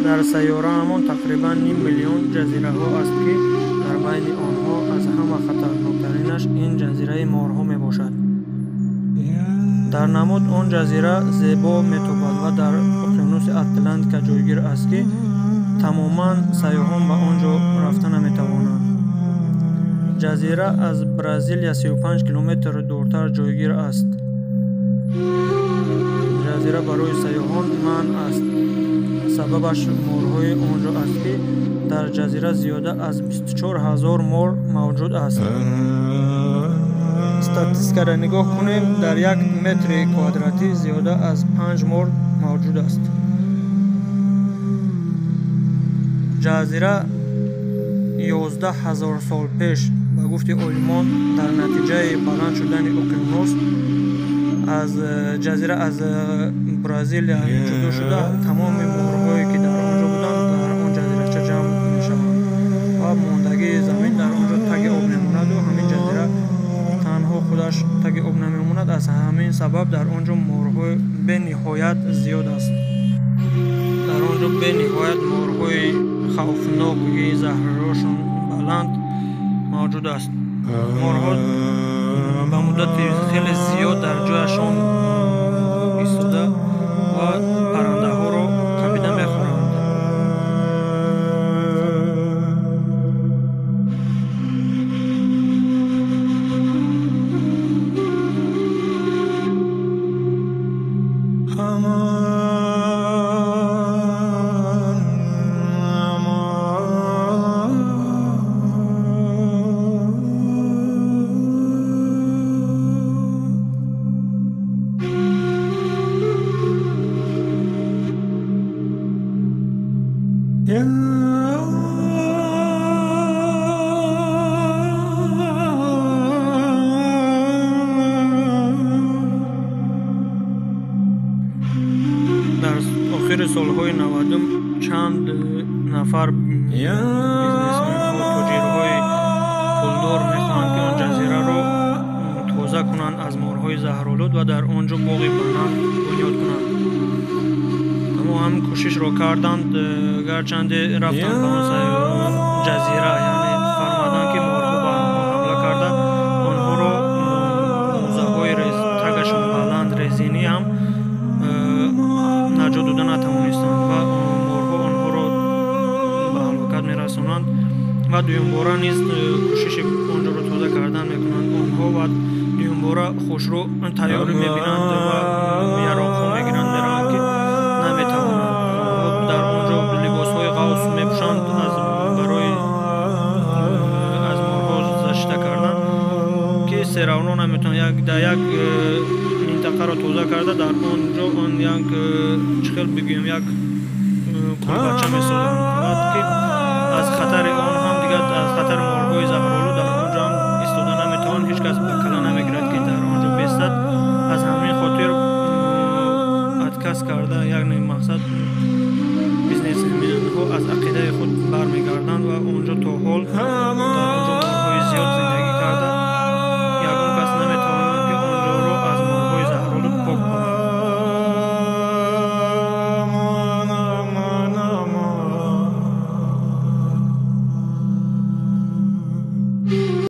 Дар сайёраамон тақрибан ним миллион ҷазираҳо аст, ки дар байни онҳо аз ҳама хатарноктаринаш ин ҷазираи морҳо мебошад. Дар намуд он ҷазира зебо метобад ва дар уқёнуси Атлантика ҷойгир аст, ки тамоман сайёҳон ба он ҷо рафта наметавонанд. Ҷазира аз Бразилия 35 километр дуртар ҷойгир аст. Ҷазира барои сайёҳон манъ аст. Сабабаш морҳои он ҷо аст, ки дар ҷазира зиёда аз 24 ҳазор мор мавҷуд аст. Статистикаро нигоҳ кунем, дар як метри квадратӣ зиёда аз 5 мор мавҷуд аст. Ҷазира 11 ҳазор сол пеш, ба гуфти олимон, дар натиҷаи баланд шудани уқёнус аз ҷазира аз Бразилия ҷудо шуда, тамоми морҳое, ки дар он ҷо буданд, дар он ҷазирача ҷамъ мешаванд ва мондагии замин дар он ҷо таги об мемонаду ҳамин ҷазира танҳо худаш таги об намемонад. Аз ҳамин сабаб дар он ҷо морҳои бениҳоят зиёд аст. Дар он ҷо бениҳоят морҳои хавфноки заҳрошон баланд мавҷуд аст. Морҳо ба муддати хеле зиёд дар ҷояшон истода ва паррандаҳоро қапида мехӯранд. Дар охири солҳои 90 чанд нафар бизнесменҳо, тоҷирҳои пулдор мехоҳанд, ки он ҷазираро тоза кунанд аз морҳои заҳролуд ва дар он ҷо боғи банан бунёд кунанд. Аммо ҳам кӯшишро карданд, гарчанде рафтанд ба он ҷазира, яъне фармаданд, ки морҳо ба онҳо ҳамла карда, онҳоро мӯзаҳои тагашон баланд резинӣ ҳам наҷот дода натавонистанд ва морҳо онҳоро ба ҳалокат мерасонанд ва дуюмбора низ кӯшиши он ҷоро тоза кардан мекунанд онҳо ва дуюмбора хушрӯ тайёрӣ мебинанд ва яроқҳо мегиранд, мераванд, ки наметавонанд. Дар он ҷо либосҳои ғавс мепӯшанд барои аз морҳо зашита кардан, ки серавно наметавонанд. Дар як минтақаро тоза карда, дар он ҷо он як чӣ хел бигӯем, як кулбача месозанд, ки аз хатари он ҳам дигар, аз хатари морҳои заҳролуд дар он ҷо ҳам истода наметавонанд, ҳеҷ кас ба кала